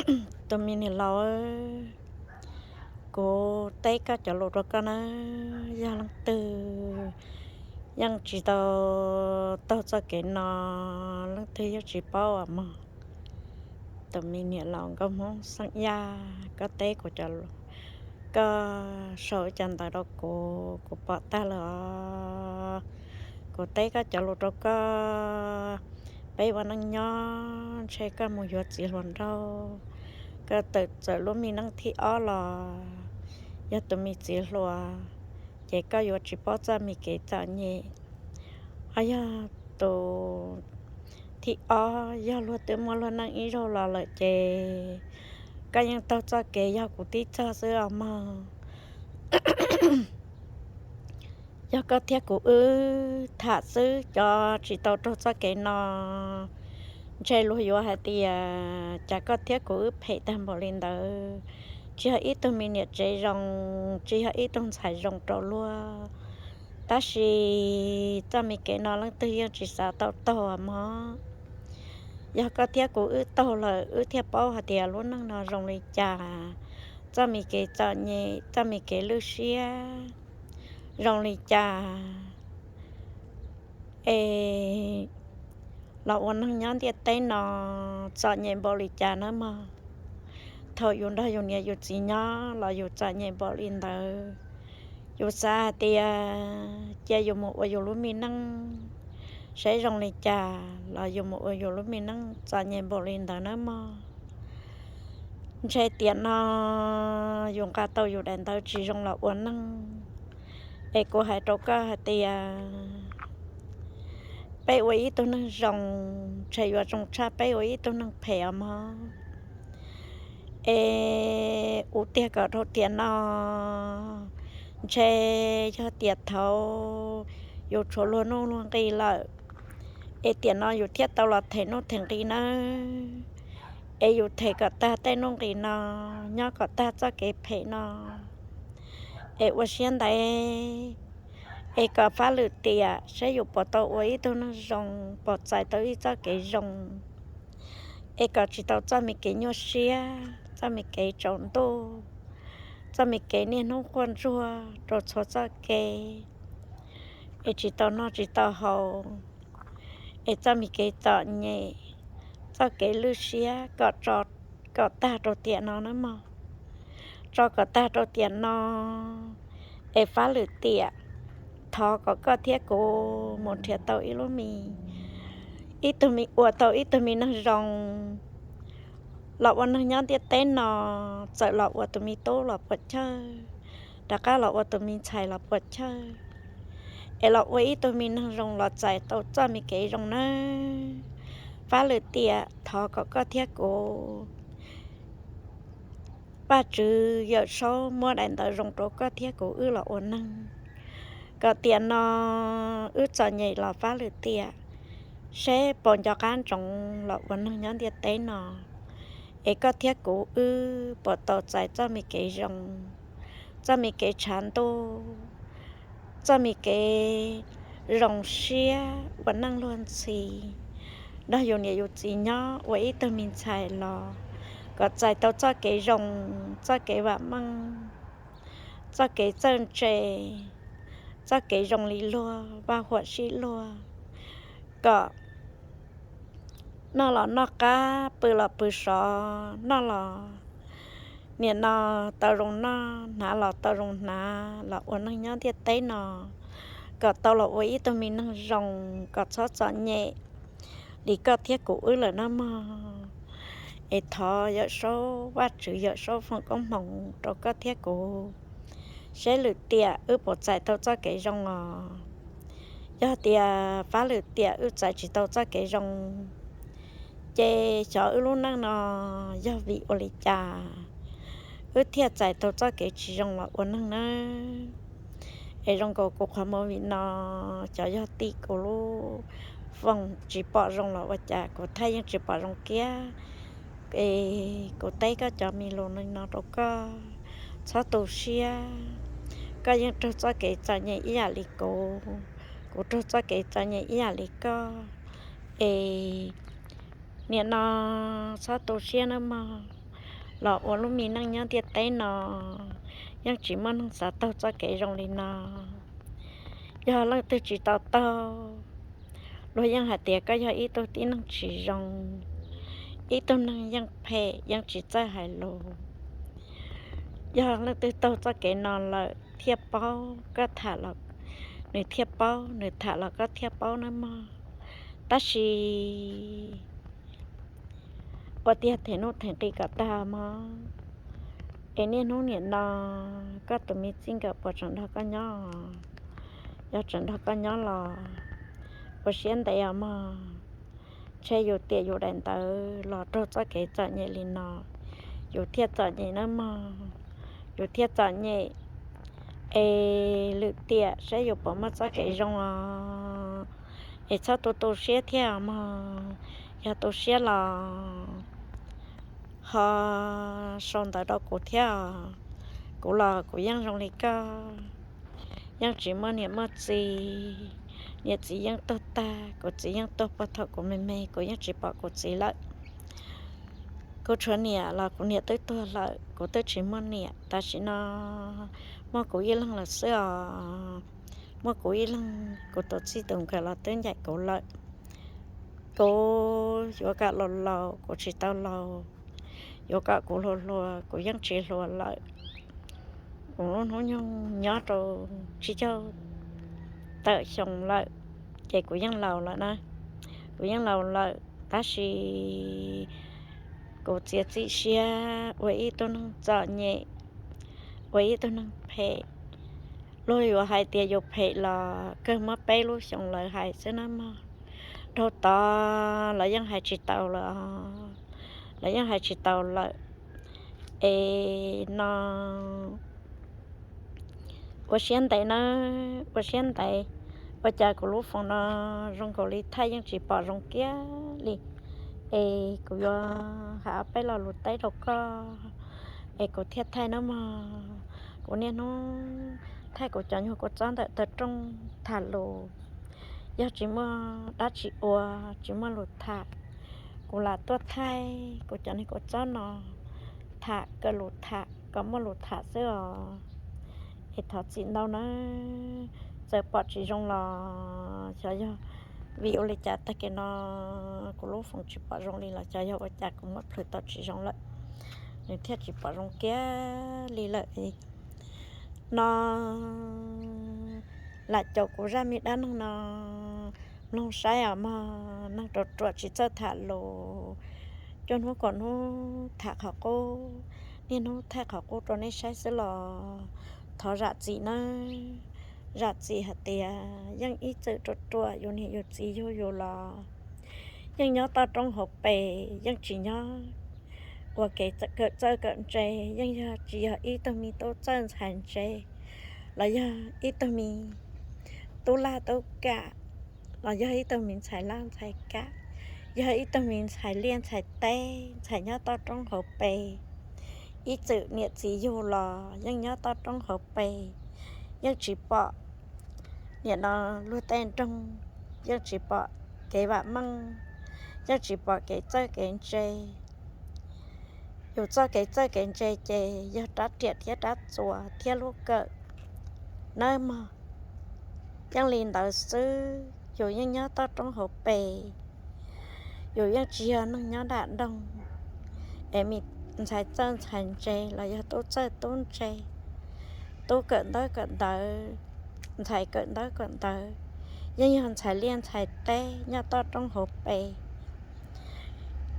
Tus me niam laus, kuv teb koj cov lus rau koj nawb, yog leej twg yeej tsis tau taug txoj kev no, leej twg yeej tsis paub os mog. Tus me niam laus nkauj Hmoob xeeb Yaj, koj teb kuv cov, koj sau cov ntawv rau kuv, kuv pom tag lawm os. Kuv teb koj cov lus rau koj, peb ua neej nyob ntshe koj mus yuav txiv hluas nraug, koj tawm txawm lub me neej thib ob los yog tus me txiv hluas, ces koj yuav tsis paub txoj me kev txom nyem. Ho yog tus thib ob yog luag twb muaj luag neej ib zaug los lawm ces koj yeej taug txoj kev yog kuv tib txog xwb os mog. Yog koj thiab kuv wb tham xwb, cov tsis tau raug txoj kev no, ntshe luag yuav hais tias cas koj thiab kuv wb phem tag npaum li ntawd, tsis yog ib tug me niam tsev zoo, tsis yog ib tug ntxhais zoo rau luag. Tab sis txoj me kev no leej twg yeej tsis xav tau taug mog. Yog koj thiab kuv wb taug lawm wb thiaj paub hais tias lub neej no zoo li cas, txoj me kev txom nyem, txoj me kev lwj siab zoo li cas. Es los ua neeg nyob ntiaj teb no txom nyem npaum li cas nawb mog. Thaum yus nrog yus niam yus txiv nyob los yus txom nyem npaum li ntawd, yus xav hais tias cia yus mus ua yus lub me neej saib zoo li cas los yus mus ua yus lub me neej txom nyem npaum li ntawd nawb mog. Ntshe tiam no yus nqa tau yus daim ntawv tsis zoo los ua neej. Es kuv hais rau koj hais tias peb ua ib tug neeg zoo, ntshe yuav zoo tshaj peb ua ib tug neeg phem os mog. Es ua tiag kom dhau tiam no, ntshe yog tiam thaud yus tshuav luag nuj luag nqis lawm, es tiam no yus thiaj tau los them nuj them nqis nawb. Es yus them kom tag tej nuj nqis no, nyob kom tag txoj kev phem no, es ua siab ntev, es kom fab lwm tiam saib yus puas tau ua ib tug neeg zoo, puas txais tau ib txoj kev zoo, es kom tsis tau txoj me kev nyuaj siab, txoj me kev tsaus ntuj, txoj me kev niaj hnub quaj ntsuag rau txhua txoj kev, es tsis tau noj tsis tau haus, es txoj me kev txom nyem, txoj kev lwj siab kom tso kom tag rau tiam no nawb mog. Tso kom tag rau tiam no, es fab lwm tiam thov kom koj thiab kuv mus nrhiav tau ib lub me, ib tug me ua tau ib tug me neeg zoo, los ua neeg nyob ntiaj teb no, txawm los ua tus me tub los puas chawj, rov qab los ua tus me ntxhais los puas chawj, es los ua ib tug me neeg zoo los txais tau txoj me kev zoo nawb. Fab lwm tiam thov kom koj thiab kuv, Vajtswv Yawm Saub muab daim ntawv zoo rau koj thiab kuv wb los ua neeg, kom tiam no wb txom nyem los fab lwm tiam, seb puas nco qab ntsoov los ua neeg nyob ntiaj teb no, es koj thiab kuv wb puas tau txais txoj me kev zoo, txoj me kev tshav ntuj, txoj me kev zoo siab ua neej luag ntxhi, nrog yus niam yus txiv nyob ua ib tug me ntxhais los kom txais tau txoj kev zoo, txoj kev vam meej, txoj kev txawj ntse, txoj kev zoo li luag, vaj huam sib luag, kom noj los noj qab, pw los pw sov, noj los nim no tau zoo noj, hnav los tau zoo hnav, los ua neeg nyob ntiaj teb no, kom tau los ua ib tug me neeg zoo, kom txhob txom nyem li koj thiab kuv wb lawm nawb mog. Es thov Yawm Saub, Vajtswv Yawm Saub foom koob hmoov rau koj thiab kuv, seb lwm tiam wb puas txais tau txoj kev zoo os. Yog tias fab lwm tiam wb txais tsis tau txoj kev zoo, ces xyov wb lub neej no yog vim ua li cas wb thiaj txais tau txoj kev tsis zoo los ua neeg nawb. Es zoo nkaus kuv qhov movie no, xyov yog tim kuv lub foos tsis pom zoo los ua cas, kuv thaij yeej tsis pom zoo kiag. Es kuv teb koj cov me lus no rau koj, txhob tu siab. Koj yeej raug txoj kev txom nyem ib yam li kuv, kuv raug txoj kev txom nyem ib yam li koj. Es nim no txhob tu siab nawb mog. los ua lub me neej nyob ntiaj teb no, yeej tsis muaj neeg xav taug txoj kev zoo li no. Yog leej twg tsis tau taug, luag yeej hais tias koj yog ib tug tib neeg tsis zoo, ib tug neeg yeej phem yeej tsis txawj hais lus. Yog leej twg taug txoj kev no lawm thiaj paub, koj tham los nws thiaj paub, nws tham los koj thiaj paub nawb mog. Tab sis ua tiag them nuj them nqi kom tag mog. Es niaj hnub niam no koj tus me txij nkawm puas tseem nrog koj nyob? Yog tseem nrog koj nyob los ua siab ntev os mog. Ntshe yus tiam yus daim ntawv los raug txoj kev txom nyem li no, yus thiaj txom nyem nawb mog. Yus thiaj txom nyem. Es lwm tiam saib yus puas muaj txoj kev zoo os. Es txhob tu tu siab thiab mog. Yog tu siab los ho sau ntawv rau kuv thiab os. Kuv los kuv yeej zoo li koj, yeej tsis muaj niam muaj txiv. Niam txiv yeej tuag tag, kuv txiv yeej tuag puag thaum kuv me me, kuv yeej tsis pom kuv txiv lawm. Kuv tshuav niam los kuv niam twb tuag lawm, kuv twb tsis muaj niam. Tam sim no muaj kuv ib leeg lawm xwb os. Muaj kuv ib leeg, kuv tus txij tus nkawm los twb ncaim kuv lawm. Kuv yuav kom laus laus kuv tsis tau laus, yuav kom kuv hluas hluas kuv yeej tsis hluas lawm. Kuv lub hnub nyoog nyob rau tsib caug tawm xyoo lawm, ces kuv yeej laus lawm na. Kuv yeej laus lawm tab sis kuv txiav txim siab ua ib tug neeg txom nyem, ua ib tug neeg phem. Luag yuav hais tias yus phem los kawg muab peb lub xyoo lawv hais xwb na mog. Dhau tod lawv yeej hais tsis tau lawm, lawv yeej hais tsis tau lawm. Es no ua siab ntev nawb, ua siab ntev. Ua cas kuv lub foos no zoo nkaus li thaij yeej tsis pom zoo kiag li. Es kuv yuav hais ob peb lo lus teb rau koj, es kuv thiaj thaij nawb mog. Kuv niaj hnub thaij kuv cov nyuag kua txob ntawm tawg rooj tham lus. Yog tsis muaj dab tsi ua, tsis muaj lus tham, kuv lam tuaj thaij kuv cov niag kua txob no, tham kawg lus tham kom muaj lus tham xwb os. Es thov txim ntau nawb, txawm pom tsis zoo los xyov yog vim ua li cas tag kis no kuv lub foos tsis pom zoo li los xyov yog ua cas kuv muab plhws tau tsis zoo lawm, nws thiaj tsis pom zoo kiag li lawm. No lam caum kuv zaj me dab neeg no mloog saib os mog. Neeg ruam ruam tsis txawj tham lus, cuaj hnub kaum hnub tham qhov qub, niaj hnub thaij qhov qub rau nej saib xwb los thov zam txim nawb. Zam txim hais tias yeej ib txwm ruam ruam yus niam yus txiv yug yus los yeej nyob toj roob hauv pes, yeej tsis nyob ua kev kawm txawj kawm ntse, yeej yog tsis yog ib tug me tub txawj ntxhais ntse, los yog ib tug me tub laj tub kam, los yog ib tug me ntxhais laj ntxhais kam, yog ib tug me ntxhais liaj ntxhais teb, ntxhais nyob toj roob hauv pes. Ib txwm niam txiv yug los yeej nyob toj roob hauv pes, yeej tsis pom nim no luag tej nroog, yeej tsis pom kev vam meej, yeej tsis pom kev txawj kev ntse. Yus txoj kev txawj kev ntse ces yog rab riam thiab rab txuas thiab lub kawm nawb mog. Yeej li ntawd xwb, yus yeej nyob toj roob hauv pes, yus yeej tsis yog neeg nyob nram nroog. Es me ntxhais txawj ntxhais ntse los yog tub txawj tub ntse, tub kawm ntawv kawm ntawv, ntxhais kawm ntawv kawm ntawv, yeej yog ntxhais liaj ntxhais teb nyob toj roob hauv pes.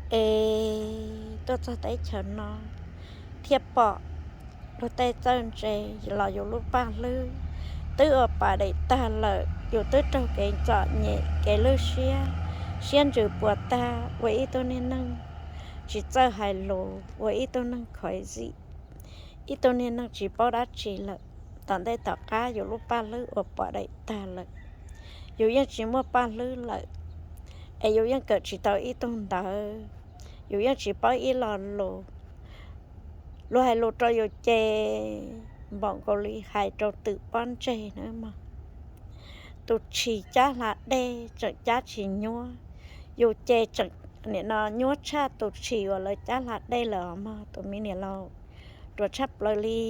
Es tuaj txog teb chaws no thiaj pom luag tej txawj ntse los yus lub paj hlwb twb ua pas daim tag lawm, yus twb raug kev txom nyem kev lwj siab, siab ntsws puas tag ua ib tug niag neeg tsis txawj hais lus, ua ib tug neeg khuav zim, ib tug niag neeg tsis paub dab tsi lawm. Tom ntej tom qab yus lub paj hlwb ua pas daim tag lawm, yus yeej tsis muaj paj hlwb lawm, es yus yeej kawm tsis tau ib tug ntawv, yus yeej tsis paub ib lo lus. Luag hais lus rau yus ces npaum nkaus li hais rau twm pob ntseg na mog. Tus tshis cab hla dej tseem cab tsis nyuab, yus ces tseem nim no nyuaj tshaj tus tshis uas lawv cab hla dej lawm os mog tus me niam laus. Ruam tshaj plaws li,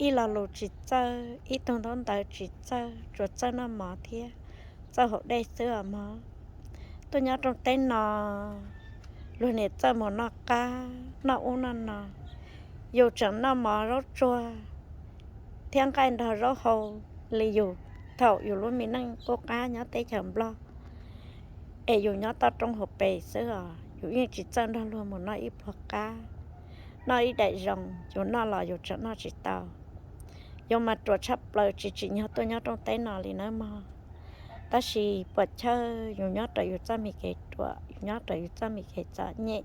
ib lo lus tsis txawj, ib tug ntaub ntawv tsis txawj, tsuas txawj noj mov thiab txawj haus dej xwb os mog. Tuaj nyob rooj teb no, luag niam txawj mus noj qab noj ub noj no, yus tseem noj mov zaub tsuag thiab nqaij nrog zaub hau li yus thaum yus lub me neej qub qab nyob teb chaws Nplog. Es yus nyob toj roob hauv pes xwb os, yus yeej tsis txawj nrog luag mus noj ib pluag qab, noj ib daim zoo, yus noj los yus tseem noj tsis tau. Yus mas ruam tshaj plaws tsis tsim nyog tuaj nyob rooj teb no li nawb mog. Tab sis puas chawj yus nyob raws yus txoj me kev ruam, yus nyob raws yus txoj me kev txom nyem.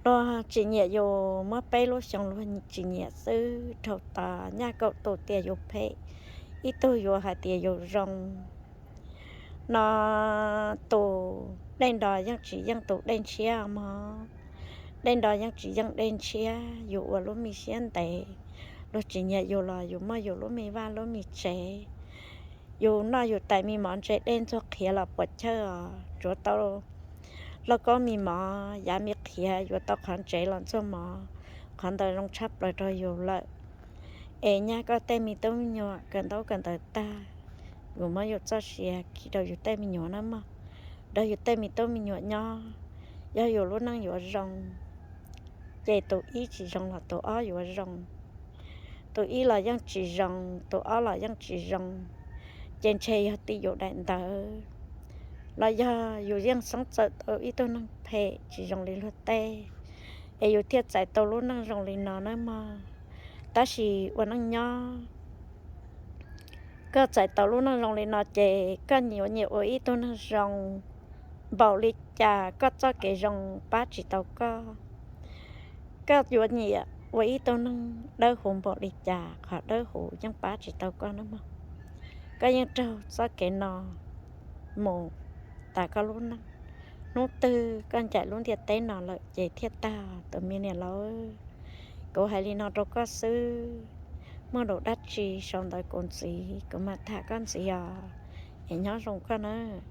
Luag tsis nyiam yus muab peb lub xyoo luag tsis nyiam xwb, dhau tas nyaj kaum tus tias yus phem, ib tug yuav hais tias yus zoo. No tus dej nro yeej tsis yeej tus dej ntshiab mog. Dej nro yeej tsis yeej dej ntshiab, yus ua lub me siab ntev, luag tsis nyiam yus los yus muaj yus lub me vaj lub me tsev. Yus noj yus tais me mov ntse dej ntxuag qhiav los puas chawj os, tsuav tau lauj kaub me mov yav me qhiav, yuav tau qhov ntsev los ntxuag mov, qhov ntawd zoo tshaj plaws rau yus lawm. Es nyaj koj tej me tub me nyuam kawm ntaub kawm ntawv tag, yus muab yus txoj sia khi rau yus tej me nyuam na mog, rau yus tej me tub me nyuam nyob. Yog yus lub neej yuav zoo, ces tus ib tsis zoo los tus ob yuav zoo. Tus ib los yeej tsis zoo, tus ob los yeej tsis zoo, ces ntshe yog tim yus daim ntawv, los yog yus yeej xeeb txawm tau ib tug neeg phem tsis zoo li luag tej, es yus thiaj txais tau lub neej zoo li no nawb mog. Tab sis ua neej nyob, koj txais tau lub neej zoo li no ces koj yuav nyiam ua ib tug neeg zoo npaum li cas koj txoj kev zoo pab tsis tau koj. Koj yuav nyiam ua ib tug neeg dawb huv npaum li cas qhov dawb huv yeej pab tsis tau koj nawb mog. Koj yeej raug txoj kev no mus tas koj lub neej. Hnub twg koj ncaim lub ntiaj teb no lawm ces thiaj tag tus me niam laus. Kuv hais li no rau koj xwb, muaj lus dab tsi sau ntawv kuv ntxiv kuv mam tham koj ntxiv os. Es nyob zoo koj nawb.